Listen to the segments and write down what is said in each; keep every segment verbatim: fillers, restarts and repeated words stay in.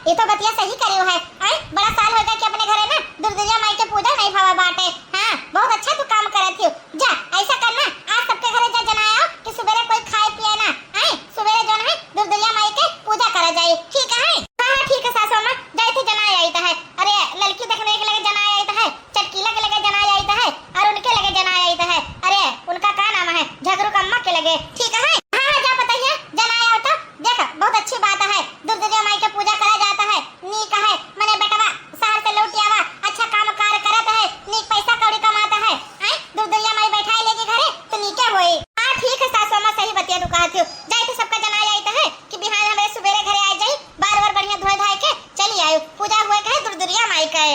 ई तो बतिया सही करियो है। आय, बड़ा साल होइ गए कि अपने घरे ना दुर्दुरिया माई के पूजा नहीं भवा बाटे। हाँ, बहुत अच्छा तू काम करत हियो। जा, ऐसा करना, आज सबके घरे जा जनाया कि सुबेरे कोई खाए पिए ना। आय, सुबेरे जौन है दुर्दुरिया माई के पूजा करा जाए, ठीक है? हाँ, हाँ, ठीक है सासू अम्मा, जाइत है जनाया आइत है। अरे, ललकी देखने के लगे जनाया आइत है, चटकीला के लगे जनाया आइत है, और उनके लगे जनाया आइत है। अरे, उनका का नाम है, झगरू का अम्मा के लगे, ठीक है? हाँ, हाँ, जा पतोहिया, जनाया आइत है। देख, बहुत अच्छी बात है, दुर्दुरिया माई के पूजा करा जात है, नीक है, मने बेटवा शहर से लौट आवा, अच्छा काम कार करत है, नीक पैसा कौड़ी कमात है, आय, दुर्दुरिया माई बैठाए लेगी घरे, तो नीके होई। हाँ, ठीक है सासू अम्मा, सही बतिया तू कहत हो, जाइत है सबका जनाया आइत है कि बिहान हमरे सुबेरे घरे आ जाई, बार बार बढ़िया धोए धाए के चली आयु, पूजा हुए के है दुर्दुरिया माई के।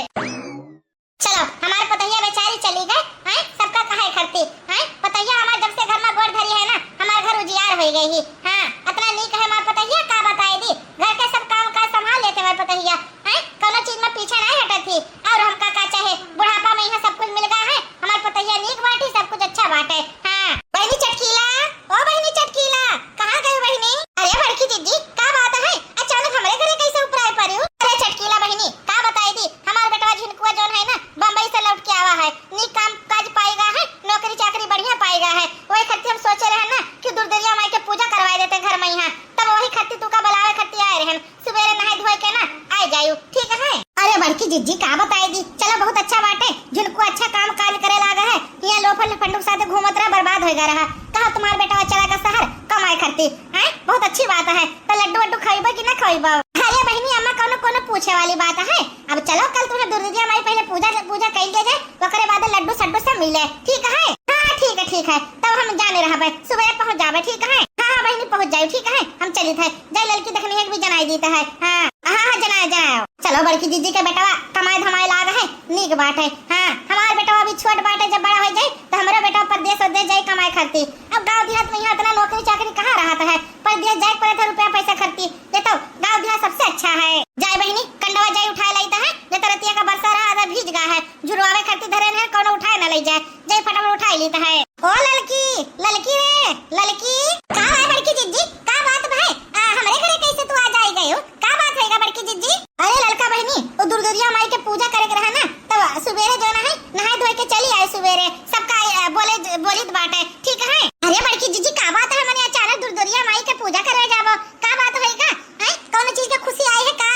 चलो, हमार पतोहिया बेचारी चली गए, हैं? सबका कहे खरती, हैं? पतोहिया हमार जब से घर में गोड़ धरी है ना, हमार घर उजियार होइ गई ही। हाँ, अतना नीक है हमार पतोहिया, का बताए दी, घर के सब काम काज संभाल लेत है हमार पतोहिया, हैं? कौनो चीज में पीछे नहीं हटत ही। और हमका का चाहे, बुढ़ापा में यहाँ सब कुछ मिल गया है, हमार पतोहिया नीक बाटी, सब कुछ अच्छा बाटे। हाँ, बहिनी चटकीला, ओ बहिनी चटकीला, कहाँ गई बहिनी? अरे बड़की जिज्जी, का बात है, अचानक हमरे घरे कैसे उपराए पड़ी हो? अरे चटकीला बहिनी, का बताई दी, हमार बेटवा झिनकुआ जौन है ना, बम्बई से लौट के आवा है, नीक काम काज पाएगा है, नौकरी चाकरी बढ़िया पाएगा है। वही खातिर हम सोचे रहे ना कि दुर्दुरिया माई के पूजा करवाए देते घर में यहाँ, तब वही खातिर तू का बुलावे खातिर आए रहन। सुबेरे नहाए धोए के ना आए जायु, ठीक है? अरे बड़की जिज्जी, का बताई दी, चलो बहुत अच्छा बाटे, झिनकुआ अच्छा काम काज करे लागा है, यहाँ लोफर लफंडू के साथे घूमत रहा, बर्बाद होएगा रहा। कहा तुम्हार बेटवा चला गा शहर कमाए खातिर, हैं? बहुत अच्छी बात है। तो लड्डू वड्डू खइबो कि ना खइबो? अरे बहिनी, अम्मा, कौनो, कौनो पूछे वाली बात है? अब चलो, कल तुम्हें दुर्दुरिया माई पहले पूजा, पूजा कइल जाए, ओकरे बाद लड्डू सड्डू सब मिले, ठीक है? हाँ, ठीक है, ठीक है, तब हम जाने रहबे, सुबह पहुँच जाबे, ठीक है? हाँ, हाँ बहिनी, पहुँच जाए, ठीक है, हम चलित है, जाए ललकी देखनी है भी जनाई दीत है। हाँ, हाँ, हाँ, जनाए, जनाए। चलो, बड़की जिज्जी के बेटवा कमाए धमाए लाग है, नीक बात है। हाँ, हमार बेटवा अभी छोट बाटे, जब बड़ा हो जाए तो हमरो बेटवा परदेस उरदेस जाए कमाए खातिर। अब गाँव देहात में यहाँ इतना नौकरी चाकरी कहाँ रहत है, परदेस जाए के पड़त है रुपया पैसा खरती, ये तो गाँव देहात सबसे अच्छा है। जाए बहिनी, कंडवा जाए उठाए लाइत है, ये तो रतिया का बरसा रहा, आधा भीज गा है, झुरवावे खातिर धरे है, कौनो उठाए न ले जाए, जाए फटाफट उठाए लीत है। ओ ललकी, ललकी रे, ललकी। का है बड़की जिज्जी, का बात भाई? आ, हमरे घरे कैसे तू आ जाए गए हो? का बात है गा बड़की जिज्जी? अरे ललका बहिनी, वो दुर्दुरिया माई के पूजा करे के रहा ना, तब सुबेरे जौन है, नहाए धोए के चली आए सुबेरे, सबका, आ, बोले, बोलित बाटे, ठीक है? अरे बड़की जिज्जी, का बात है, मने अचानक दुर्दुरिया माई के पूजा करे जाबो, का बात है गा? हैं? कौनो चीज के खुशी आई है का?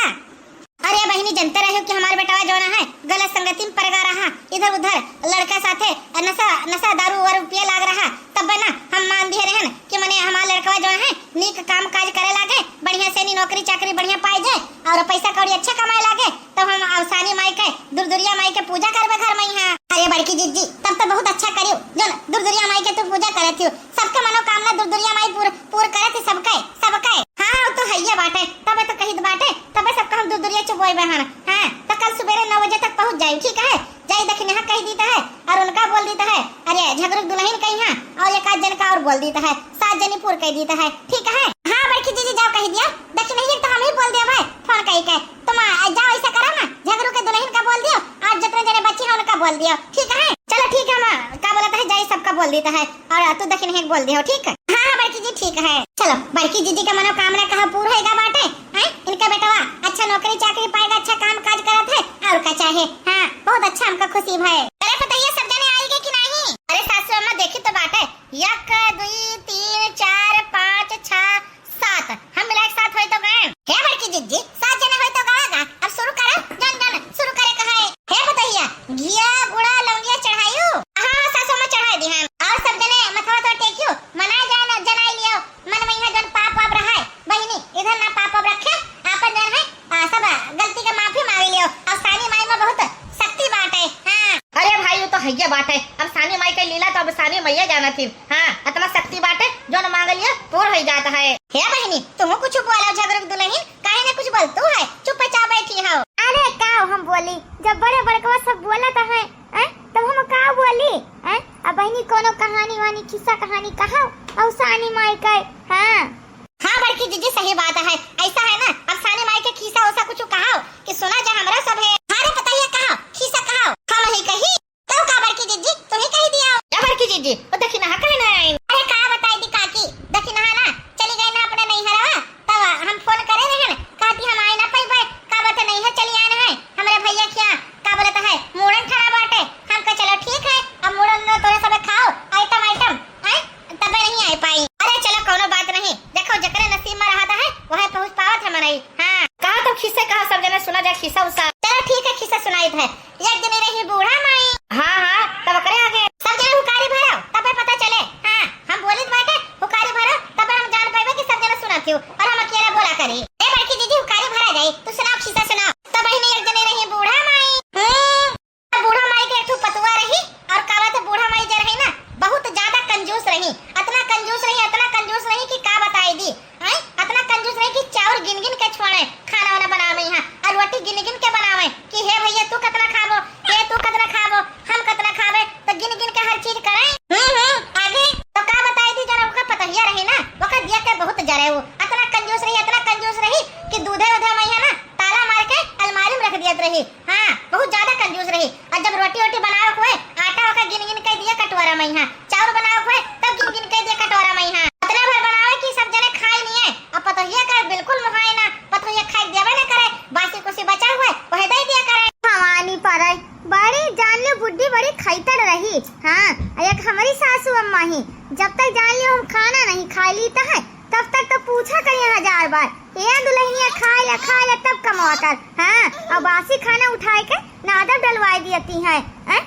अरे बहिनी, जनते रहे हो कि हमार बेटवा जौन है, गलत संगति में पड़ गा रहा, इधर उधर लड़का साथे नशा, नशा दारू वारू पिए लाग रहा, तब ना हम मान दिए रहन कि मने हमार लड़कवा जौन है, नीक काम काज करे लागे, बढ़िया से नी नौकरी चाकरी बढ़िया पाए जाए और पैसा कौड़ी अच्छा कमाए लागे, तो हम अवसानी माई के, दुर्दुरिया माई के पूजा करबे घर में यहाँ। अरे बड़की जिज्जी, तब तो बहुत अच्छा करियो, जौन दुर्दुरिया माई के तू पूजा करत हो, सबके मनोकामना दुर्दुरिया माई पूर, पूर करत है सबके, सबके। हाँ, वो तो हइये बाटे, तबे तो कहित बाटे, तबे सबका हम दुर्दुरिया चुबोइबे हन। हाँ, तो कल सुबेरे नौ बजे तक पहुँच जाई, ठीक है? जाई दखिनहा कह दीत है और उनका बोल दीत है, अरे झगरू दुलहिन कही हाँ, और एक आध जन का और बोल दीत है, सात जनी पूर कह दीत है, ठीक है? हाँ बड़की जिज्जी, जाओ कह दिया, दखिनहा तो हम ही बोल दिया भाई, फोन कही के। तुम, आ, जाओ ऐसा करो ना, झगरू के दुलहिन का बोल दियो और जितने जने बच्ची हैं उनका बोल दियो, ठीक है? चलो ठीक है, हम का बोलत है, जाई सबका बोल दीत है और तू दखिनहा के बोल दियो, ठीक है? हाँ, हाँ बड़की जी, ठीक है। चलो, बड़की जिज्जी के मनोकामना कहा पूर होएगा बाटे, हैं? इनका बेटवा अच्छा नौकरी चाकरी पाएगा, अच्छा काम काज करत है, और का चाहे? हाँ, बहुत अच्छा, हमका खुशी भए। अरे पतोहिया, सब जने आई गए कि नहीं? अरे सासू अम्मा, देखी तो बाटे, एक, दुई, तीन, चार, पाँच, छह, सात, हम मिला के सात होई तो गए। हे बड़की जिज्जी, सात जने होई तो गवा गा। अब शुरू करा, जौन जौन शुरू करे का है। हे पतोहिया, घिया, गुड़ा, लौंगिया चढ़ायू? हाँ, हाँ, सासू अम्मा चढ़ाई दी हम। और सब जने मथवा तो टेकियो, मनाए जान, जनाई लियो। मन में यहाँ जौन पाप वाप रहा है, बहिनी, इधर ना पाप वाप रखे, आपन जौन है, आ, सब गलती के माफी मांग लियो। अवसानी माई में बहुत शक्ति बाटे। हाँ। अरे भाई, वो तो हइये बाटे, अवसानी माई के लीला तो अवसानी मैया जानत ही। हाँ, इतना शक्ति बाटे, जौन मांग लियो, पूर होई जात है। हे बहिनी, तुहू कुछ बोला झगरू के दुलहिन, काहे ना कुछ बोलतू है, चुपचाप बैठी हो। अरे का हम बोली, जब बड़े बड़कवा सब बोलत है, हैं, तब हम का बोली, हैं? अब बहिनी कोनो कहानी वानी, किस्सा कहानी कहाओ, अवसानी माई के, हाँ। हाँ बड़की जिज्जी, सही बात है, ऐसा है ना, अवसानी माई के किस्सा उसा कुछ कहाओ कि सुना जा हमरा सब है। हाँ रे पतोहिया, कहाओ, किस्सा कहाओ, हम ही कही। तब का बड़की जिज्जी, तू ही कही दिया। या बड़की जिज्जी, वो दखिनहा काहे ना आइन? अरे का बताई दी काकी, दखिनहा ना चली गई ना अपने नैहरवा, तब हम फोन करे रहन, कहती हम आए ना पैबे, खिस्सा कहा, सब जने सुना जाए खिस्सा उस्सा। चलो ठीक है, खिस्सा सुनाइत है। एक जने रही बूढ़ा माई। हाँ, हाँ, तब ओकरे आगे। सब जने हुकारी भराओ, तबे पता चले। हाँ, हम बोलित बाटे, हुकारी भराओ, तबे हम जान पाइबे कि सब जने सुनत हो और हम अकेला बोला करी। ए बड़की जीजी, हुकारी भरा जाई, तू सुनाओ, खिस्सा सुनाओ। तब बहिनी एक जने रही बूढ़ा माई। हम्म, बूढ़ा माई के एक ठो पतुआ रही, और का बात है, बूढ़ा माई जे रही ना, बहुत ज्यादा कंजूस रही, अतना कंजूस रही, अतना कंजूस रही कि का बताई दी, हैं? अतना कंजूस रही कि चाउर गिन गिन के छोड़े, खाना वाना बनावे यहाँ, और रोटी गिन गिन के बनावे कि हे भैया तू कितना खाबो, हे तू कितना खाबो, हम कितना खाबे, तो गिन गिन के हर चीज करे। हम्म, हम्म, आगे? तो का बताई दी, जरा ओकर पतोहिया रही ना, ओकर दिया के बहुत जरे वो, अतना कंजूस रही, अतना कंजूस रही कि दूधे उधे में यहाँ ना ताला मार के अलमारी में रख दियत रही। हाँ, बहुत ज्यादा कंजूस रही। और जब रोटी वोटी बनावे हुए, आटा ओका गिन गिन के दिए कटोरा में यहाँ, चाउर बनावे हुए, तब गिन गिन के दिए कटोरा में यहाँ। उतना भर बनावे कि सब जने खाए निए। अब पतोहिया का बिल्कुल मुहाए ना, पतोहिया खाए देवे ना करे, बासी कुसी बचा हुए, वह दे दिया करे। भवानी पड़े, बड़ी जान लियो बुढ़ी बड़ी खैतड़ रही। हाँ, एक हमारी सासू अम्मा ही, जब तक जान लियो हम खाना नहीं खा ली तो है, तब तक तो पूछा करिए हजार बार, "ए दुल्हनिया, खाए ला, खाए ला, तब कमावा कर।" हाँ, और बासी खाना उठाए के नादब डलवाए दियती है, हैं?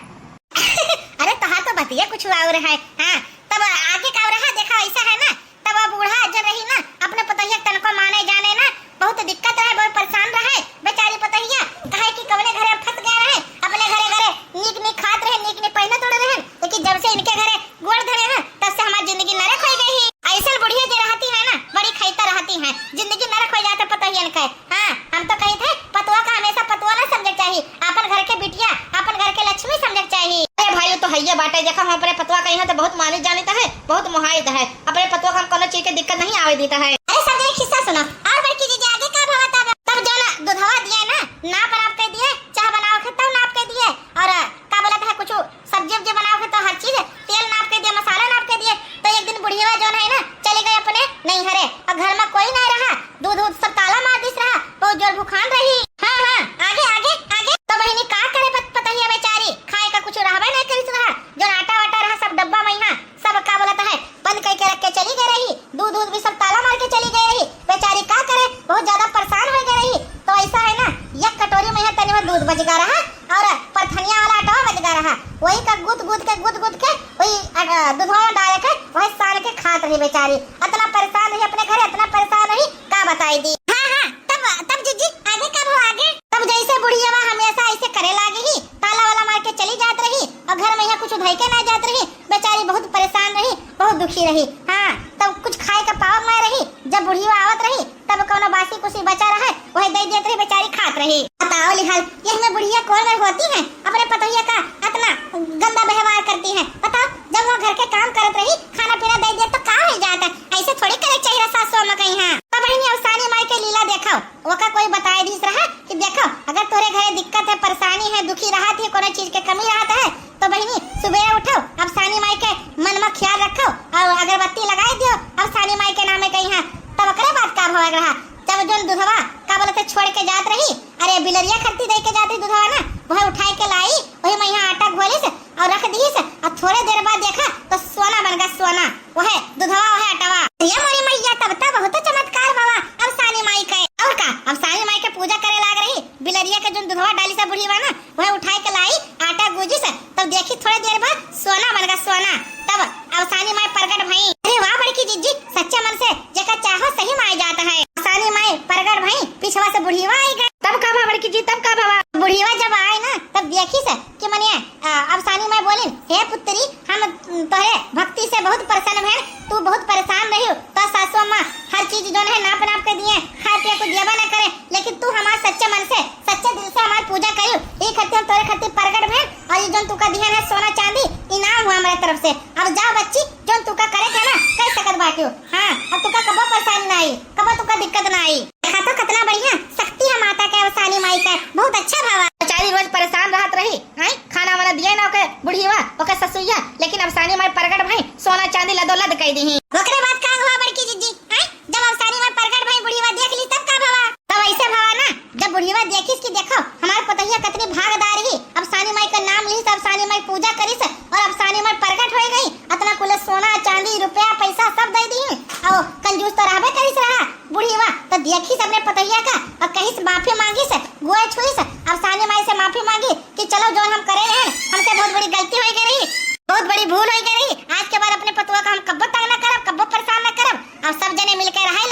अरे, तोहार तो बतिया कुछ और है। हाँ, तब आगे का रहा, देखा, ऐसा है ना, तब वो बूढ़ा जो रही ना, अपने पतोहिया के तनको माने जाने ना, बहुत दिक्कत रहे, बहुत परेशान रहे बेचारी पतोहिया, कहे कि कवने घरे फंस गए रहे, अपने घरे घरे नीक नीक खात रहे, नीक नीक पहनत ओढ़त रहे, लेकिन जब से इनके घरे गोड़ धरे हैं, तब से हमार जिंदगी नरक होइ गई ही। ऐसन बुढ़िया जे रहती है ना, बड़ी खैता रहती हैं, जिंदगी नरक होइ जात है पतोहियन के। हाँ, हम तो कही थे, पतुआ का हमेशा पतुआ ना समझे के चाही, आपन घर के बिटिया, आपन घर के लक्ष्मी समझे के चाही। अरे भाई, वो तो हइये बाटे, देखा हम अपने पतुआ का यहाँ तो बहुत मानित जानित है, बहुत मोहाइद है, अपने पतुआ का हम कोनो चीज के दिक्कत नहीं आवे दीता है। अरे सब जने खिस्सा सुनो, और बड़की जीजी आगे का भवा तब? तब जो ना दुधवा दिए ना, नाप नाप के दिए, चाह बनावे के तब नाप के दिए, और का बोलत है, कुछ सब्जी उब्जी बनावे के तो हर चीज तेल नाप के दिए, मसाला नाप के दिए। तो एक दिन बुढ़िया जौन है ना, चली गई अपने नैहरे, और घर में कोई नहीं रहा, दूध दूध सब ताला मार दिस रहा, बहुत जोर भूखान रही। हाँ, हाँ, आगे, आगे, आगे। तो बहिनी का करे पत-, पतोहिया बेचारी, खाए का कुछ रहबे नहीं करिस रहा, जो आटा वाटा रहा सब डब्बा में यहाँ, सब का बोलत है, बंद करके रख के चली गई रही, दूध दूध भी सब ताला मार के चली गई रही। बेचारी का करे, बहुत ज्यादा परेशान हो गई रही। तो ऐसा है ना, एक कटोरी में यहाँ तनी में दूध बच गया रहा, और परथनिया वाला आटवा बच गया रहा, वही का गूंथ गूंथ के, गूंथ गूंथ के वही, अ, दूधवा में डाल के वही सान के खात रही बेचारी। अतना परेशान रही अपने घरे, अतना परेशान रही, का बताई दी। हाँ, हाँ, तब, तब जीजी आगे का भवा आगे? तब जैसे बुढ़िया हमेशा ऐसे करे लागी ही, ताला वाला मार के चली जात रही, और घर में यहाँ कुछ धई के ना जात रही, बेचारी बहुत परेशान रही, बहुत दुखी रही। हाँ, तब कुछ खाए का पावा में रही, जब बुढ़िया आवत रही, तब कौनो बासी कुसी बचा रहे, वही दे देत रही, बेचारी खात रही। बताओ लिहाल, यह में बुढ़िया कौन में होती है, अपने पतोहिया का अतना गंदा व्यवहार करती है। बताओ, जब वो घर के काम करत रही, खाना पीना दे दे तो का हो जाता? ऐसे थोड़ी करे चाहिए सासू अम्मा कहीं। हाँ, तो बहिनी अवसानी माई के लीला देखो, ओका कोई बताए दिस रहा कि देखो, अगर तोरे घरे दिक्कत है, परेशानी है, दुखी रहत है, कोनो चीज के कमी रहत है, तो बहिनी, सुबेरे उठो, अवसानी माई के मन में ख्याल रखो और अगरबत्ती लगाई दियो, अवसानी माई के नामे कहीं है, तब ओकरे बाद का भवा रहा, जब जोन दुधवा का बोलत है छोड़ के जात रही, अरे बिलरिया खरती दे के जात रही दुधवा ना, वह उठाए के लाई, वही में यहाँ आटा घोलिस और रख दीस, और थोड़े देर बाद देखा तो सोना बन गया, सोना, वह दुधवा, वह आटवा। ये मोरी मैया, तब तो बहुत चमत्कार भवा अवसानी माई के। और का, अवसानी माई के पूजा करे लाग रही, बिलरिया के जोन दुधवा डाली सा बुढ़िया ना, वह उठाए के लाई, आटा गूंजिस, तब देखी थोड़े देर बाद सोना बन गया, सोना। तब अवसानी माई प्रगट भई। अरे वाह बड़की जीजी, सच्चे मन से जेका चाहो सही माई जात है। अवसानी माई प्रगट भई, पिछवा से बुढ़िया आई गई। तब का भवा बड़की जी, तब का भवा? बुढ़िया जब आए ना, तब देखिस कि मने, आ, अवसानी माई बोलिन, "हे पुत्री, हम तोहरे भक्ति से बहुत प्रसन्न हैं, तू बहुत परेशान रही हो, तो सासू अम्मा हर चीज जोन है नाप नाप के दिए, खाए पिए को देबा ना करे, लेकिन तू हमार सच्चे मन से, सच्चे दिल से हमार पूजा करियो, ई खातिर हम तोरे खातिर प्रगट भइल, और ई जोन तुका दिहन है सोना चांदी, इनाम हुआ हमारे तरफ से। अब जाओ बच्ची, जोन तुका करे के ना, कर सकत बाटियो। हाँ, अब तुका कबो परेशानी ना आई, कबो तुका दिक्कत ना आई।" देखा तो कितना बढ़िया शक्ति है माता के, अवसानी माई के, बहुत अच्छा भावा। बेचारी रोज परेशान रहत रही, हैं? खाना वाना दिए ना ओके बुढ़िया, ओके ससुइया, लेकिन अवसानी माई प्रगट भई, सोना चांदी लदो लद कई दी। ओकरे बाद का हुआ बड़की जीजी, हैं? जब अवसानी माई प्रगट भई, बुढ़िया देख ली, तब का भवा? तब ऐसे भवा ना, जब बुढ़िया देखिस कि देखो, हमार पतोहिया कितनी भागदार ही, अवसानी माई का नाम ली, अवसानी माई पूजा करिस, और अवसानी माई प्रगट हो गई, इतना कुल सोना, चांदी, रुपया, पैसा सब दे दी, और कंजूस तो रहबे करिस रहा, बुढ़िया तो देखिस अपने पतोहिया का और कहिस माफी मांगिस, गोड़ छुइस। अब सानी माई से माफी मांगी कि चलो, जौन हम करे रहे, हमसे बहुत बड़ी गलती होइ गई रही, बहुत बड़ी भूल होइ गई रही। आज के बाद अपने पतोहिया का हम कब्बो तंग न करब, कब्बो परेशान न करब। अब सब जने मिलके रहे